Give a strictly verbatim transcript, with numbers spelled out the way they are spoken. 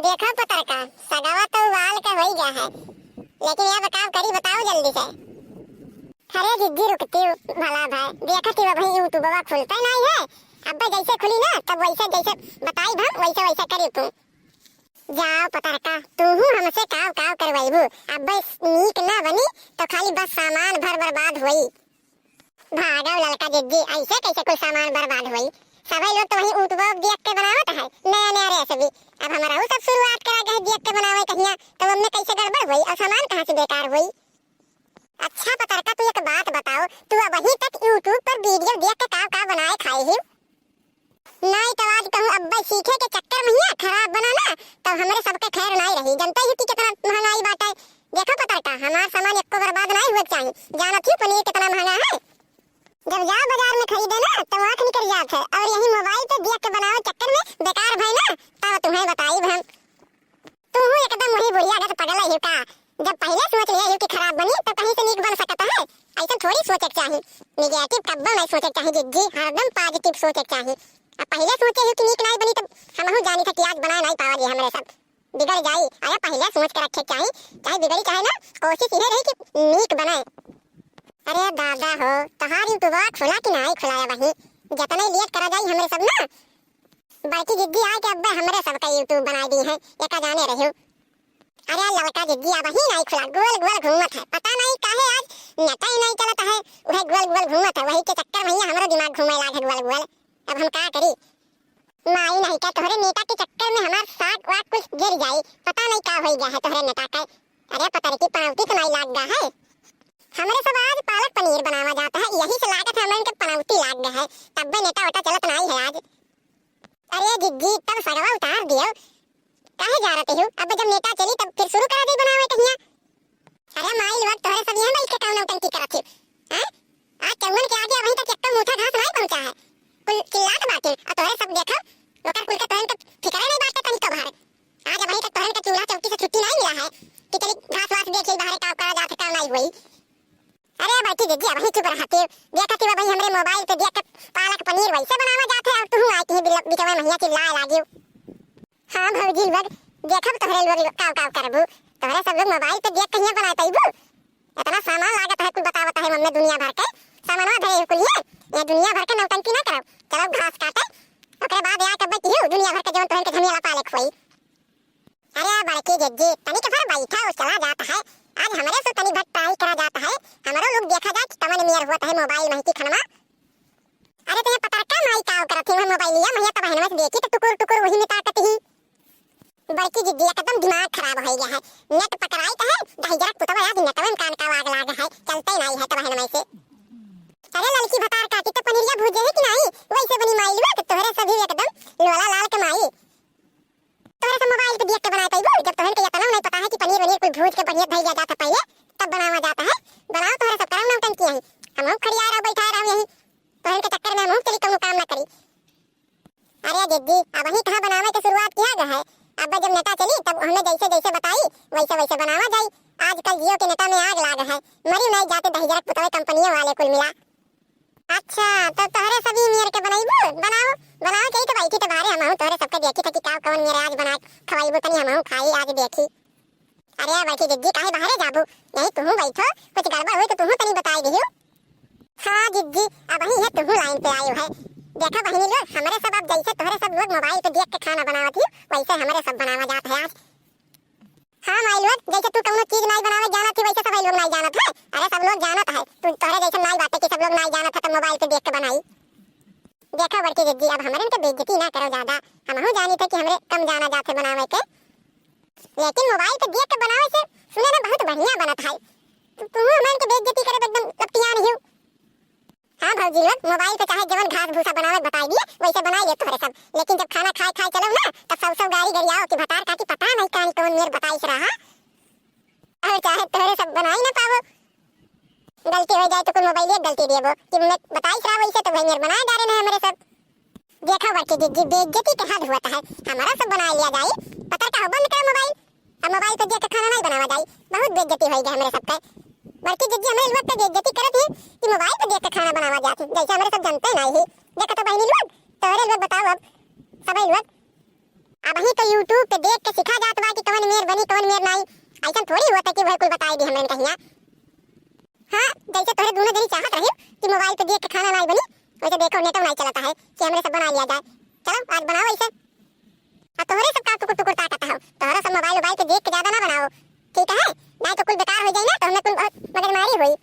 देखो पतरका, सगवा तो उबाल के होई गया है, लेकिन अब का करी बताओ जल्दी से। अरे जिज्जी रुकती भला भाई, देखत ही अबही YouTubeवा खुलते नहीं है। अब्बे जैसे खुली ना, तब वैसे जैसे बताई हम, वैसे वैसे करी तू। जाओ पतरका, तू हूँ हमसे काव काव करवाइबू। अब्बे नीक ना बनी तो खाली बस सामान भर बर्बाद होई। भागव ललका जिज्जी, ऐसे कैसे कुल सामान बर्बाद होई? सबै लोग तो वही YouTubeवा देख के बनावत है नया नया recipe। अब हमरहू सब शुरुआत करा गए देख के बनावे कहिया, तो हमने कैसे गड़बड़ होई और सामान कहाँ से बेकार होई? अच्छा पतरका, तू एक बात बताओ, तू अबही तक YouTube पर video देख के का का बनाए खाए ही? नाई तो आज कहूँ अब्बे सीखे के चक्कर में हिया खराब बना ना, तब हमरे सबके खैर नाई रही। जनते ही कि कितना महंगाई बाटे। देखो पतरका, हमार सामान एको बर्बाद नाई हुए के चाही। जानत ही पनीर कितना महंगा है। जब जाओ बाजार में खरीदे ना, तब आँख निकल जात है, और यही mobile पे देख के बनावे चक्कर में बेकार भय ना, तब तुम्हें बताई हम। तू एकदम वही बुढ़िया गत पगल है का? जब पहले सोच लिया है कि खराब बनी, तो कहीं से नीक बन सकता है? ऐसे थोड़ी सोचे के चाही। Negative कब्बो नहीं सोचे के चाही जिज्जी, हरदम positive सोचे के चाही। अब पहले सोचे हो कि नीक नहीं बनी, तब हमहू जानी था कि आज बना नहीं पावा ये हमरे सब बिगड़ जाई। अरे पहले सोच के रखे के चाही, चाहे बिगड़ी चाहे ना, कोशिश ये रही कि नीक बने। अरे दादा हो, तोहार YouTubeवा खुला कि नहीं खुला है वही? जतने late करा जाई हमरे सब ना, बड़की जिज्जी आए के अब्बे हमरे सबका YouTube बनाए दी है, एका जाने रहियो। अरे ललका जिज्जी अबही नहीं खुला, गोल गोल घूमत है, पता नहीं काहे आज नेटा ही नहीं चलत है, वह गोल गोल घूमत है, वही के चक्कर में ही हमरो दिमाग घूमे लागे गोल गोल। अब हम का करी? माई नहीं का तोहरे नेटा के चक्कर में हमार साग वाग कुछ गिर जाई, पता नहीं का होई गया है तोहरे नेटा का। अरे पतरकी पनौती तो नहीं लाग गया है। हमरे सब आज पालक पनीर बनावा जाता है, यही से लागत है हमरे के पनौती लाग गया है, तब्बे नेटा ओटा चलत नहीं है आज। अरे जिज्जी, तब सगवा उतार दियो। काहे जा रहते हो? अब जब नेटा चली तब फिर शुरू करा दे बनावे कहिया। अरे माई लोग, तोहरे सब यहाँ बैठ के काम नौटंकी करत हो? हैं? आज चौवन के आगे अबही तक एक तो मूठा घास नहीं पहुँचा है। कुल चिल्लात बाटे, और तोहरे सब देखो, ओकर कुल के तोहन के फिक्रे नहीं बाटे तनिको भार। आज अबही तक तोहन के चूल्हा चौकी से छुट्टी नहीं मिला है कि चली घास वास देखी बाहर का करा जात है, का नहीं हुई। अरे बैठी जिज्जी, अबही चुप रहती। देखत ही अबही हमरे mobile पे देख के पालक पनीर वैसे बनावा जात है, और तू आई के बिल-, बिचवा महिया चिल्लाए लागियो। हाँ भौजी लोग, देखब तोहरे लोग काव काव करबू। तोहरे सब लोग mobile पे देख कहिया बनाए पैबू? इतना सामान लागत है, कुल बतावत है मम्मी दुनिया भर के। सामानवा धरे हो कुल ये, ये दुनिया भर के नौटंकी ना करब। चलो घास काटे, ओकरे बाद आके बैठी हो दुनिया भर के जौन तोहन के झमेला पाले खोई। अरे बड़की जिज्जी, तनिक भर बैठा, उ चला जात है। आज हमरे से तनी भर try करा जात है, हमरो लोग देखा जाए कि कवन नियर होत है mobile में की खनमा। अरे तो ये पतरका माई का करत है, वह मोबाइलिया में तो बहनवा से देखी तो टुकुर टुकुर वही में ताकत ही। बड़की जिज्जी एकदम दिमाग खराब हो गया है, नेट पकड़ाई तो है, दहिजरक पुतवा आज नेटवे में कान का आग लाग है, चलते नहीं है तो बहनवा से। अरे ललकी भतार काटी तो पनीरिया भूजे है कि नहीं, वैसे बनी माई लुआ तो तोहरे सभी एकदम लोला लाल के माई। तोहरे सब मोबाइल पे देख के बनाए पैबू, जब तोहन के इतना नहीं पता है कि पनीर वनीर कुल भूज के बढ़िया धइल जात है पहले, तब बनावा जात है। बनाओ तोहरे सब करम नौटंकी यहीं, हमहू खड़िया रहो बैठा रहो यहीं, तोहन के चक्कर में हमहू चली कौनो काम ना करी। अरे जिज्जी, अबही कहाँ बनावे के शुरुआत किया गया है, अब जब नेता चली तब हमने जैसे जैसे बताई वैसे वैसे बनावा जाई। आजकल जियो के नेता में आग लाग है, मरी नहीं जाते दहिजरक पुतवे कंपनियों वाले कुल मिला। अच्छा, तो तोहरे सभी नियर के बनइबू? बनाओ, बनाओ, कही तो बैठी तो बाहरे हमहू तोहरे सबके देखी था कि का कौन मेरे आज बना खवाइबू, तनी हमहू खाई आज देखी। अरे बैठी जिज्जी, काहे बाहरे जाबू? यही तुहू बैठो, कुछ गड़बड़ हुई तो तुहू तनी बताई दिहियो। हाँ जिज्जी, अबही है तुहू लाइन पे आयो है। देखा बहिनी लोग, हमरे सब अब जैसे तोहरे सब लोग मोबाइल पे देख के खाना बनावत ही, वैसे हमरे सब बनावा जात है आज। हाँ माई लोग, जैसे तू कौनो चीज नाई बनावे जानत ही, वैसे सब लोग नाई जानत है। अरे सब लोग जानत है, तू तोहरे जैसे नाई बाटे कि सब लोग नाई जानत है तो मोबाइल पे देख के बनाई। देखो बड़की जिज्जी, अब हमरन के बेइज्जती ना करो ज्यादा, हमहू जानी थे कि हमरे कम जाना जात है बनावे के, लेकिन मोबाइल पे देख के बनावे से सुने में बहुत बढ़िया बनत है। तू तू हमरन के बेइज्जती करे एकदम लपटियान ही। हाँ भौजी लोग, मोबाइल पे चाहे जवन घास भूसा बनावे बताई दिए, वैसे बनाई ले तोहरे सब, लेकिन जब खाना खाए खाए चलो ना, तब सब सब गाड़ी गरियाओ कि भतार काकी पता नहीं कहानी कौन मेर बताई से रहा, और चाहे तोहरे सब बनाई ना पावो, गलती हो जाए तो कुल मोबाइल एक गलती देबो कि मैं बताई से रहा वैसे तो भाई मेर बनाए डारे नहीं हमरे सब। देखो बड़की जिज्जी, बेइज्जती के हद हुआ है, हमारा सब बनाए लिया जाए, पतर का हो बंद करो मोबाइल। अब मोबाइल पे देख के खाना नहीं बनावा जाई, बहुत बेइज्जती होई गई हमरे सबके। बड़की जिज्जी हमरे लोग के बेइज्जती करत ही कि मोबाइल पे देख के खाना बनावा जात ही, जैसे हमरे सब जनते नहीं ही। देखो तो बहिनी लोग, तोहरे लोग बताओ अब, सबै लोग। अबही तो YouTube पे देख के सिखा ऐसन थोड़ी होत है कि वह कुल बताई दी हमरे कहिया। हाँ, जैसे तोहरे दोनों जनी चाहत रही कि मोबाइल पे देख के खाना नाई बनी, वैसे देखो नेटो नाई चलता है कि हमरे सब बना लिया जाए। चलो आज बनाओ ऐसे। आ तोहरे सब का टुकुर टुकुर ताकत हो, तोहरा सब मोबाइल वोबाइल के देख के ज्यादा ना बनाओ, ठीक है? नाई तो कुल बेकार हो जाई ना, तो हमें कुल बहुत मगजमारी होई।